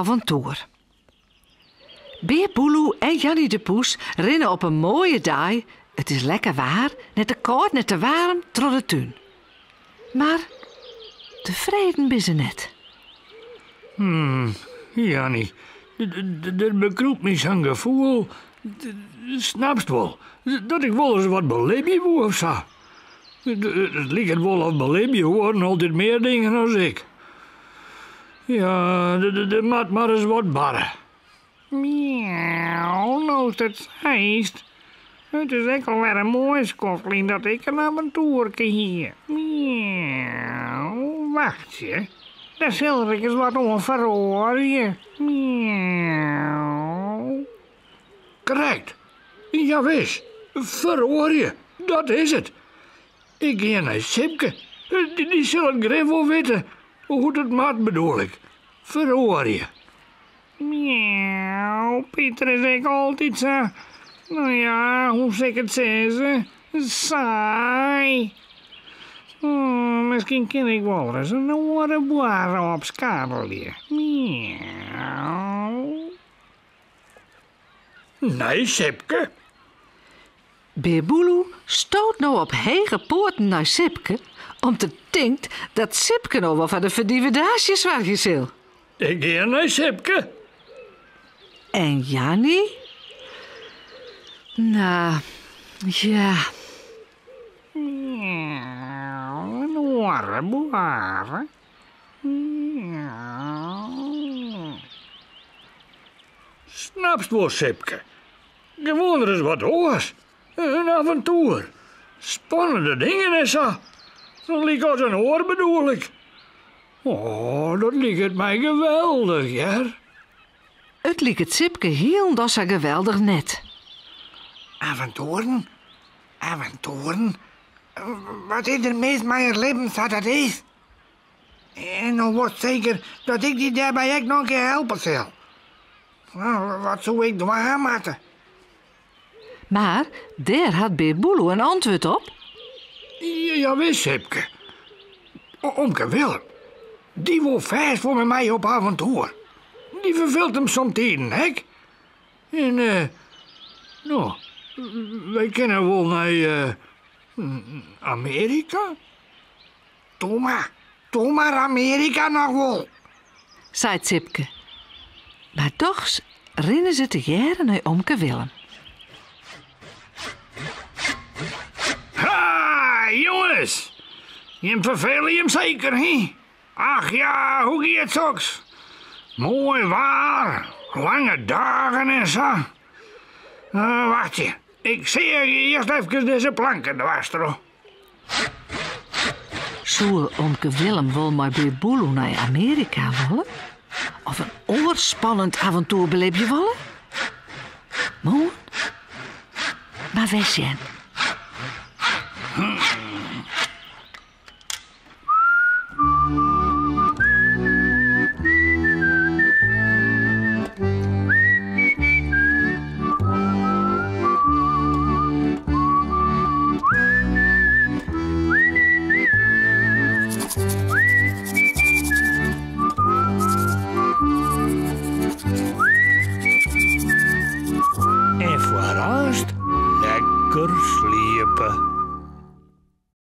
aventoer. Bear Boeloe en Janny de Poes rinne op in moaie dei, it is lekker waar, net te kâld, net te waarm, troch de tún. Mar tefreden binne se net. Hmm, Janny, der bekrûpt my sa'n gefoel, snapst wol, dat ik wolris wat belibje woe of sa. It liket wol of belibje oaren altyd mear dingen as ik. Ja, der moat mar ris wat barre. Miauw, no'tst it seist. It is ek al wer in moai skoft lyn dat ik in aventoerke hie. Miauw, wachtsje, dêr sil ik ris wat oan feroarje. Miauw. Krekt. Jawis, feroarje, dat is it. Ik gean nei Sipke, dy sil it grif wol witte. Hoe't it moat, bedoel ik. Feroarje. Miauw, Piter is ek altyd sa, no ja, hoe sil ik it sizze, saai. Miskien kin ik wolris in oare boarre opskarrelje. Miauw. Nei Sipke. Bear Boeloe stoot no op hege poaten nei Sipke, om't er tinkt dat Sipke no wol foar de ferdivedaasje soargje sil. Ik gean nei Sipke. En Janny? No, ja. Miauw, in oare boarre. Miauw. Snapst wol, Sipke. Gewoan ris wat oars. In aventoer. Spannende dingen en sa. Lykas in oar bedoel ik. Oh, dat liket my geweldich, hear. It liket Sipke hielendal sa geweldich net. Aventoeren? Aventoeren? Wat is der mis mei it libben sa't it is? En no wolst seker dat ik dy dêrby ek noch in kear helpe sil. Wat soe ik dwaan moatte? Mar dêr hat Bear Boeloe in antwurd op. Jawis, Sipke. Omke Willem, dy wol fêst wol mei my op aventoer. Dy ferfeelt him somtiden ek. En no, wy kinne wol nei Amearika. Doe mar, doe mar Amearika noch wol. Seit Sipke. Mar dochs rinne se tegearre nei omke Willem. Ha, jonges! Jim ferfele jim seker, hè? Ach ja, hoe giet soks? Moai waar, lange dagen en sa. Wachtsje, ik seagje earst efkes dizze planken dwers troch. Soe omke Willem wol mei Bear Boeloe nei Amearika wolle? Of in oar spannend aventoer belibje wolle? Moarn mar wer sjen. En foar aanst lekker sliepe.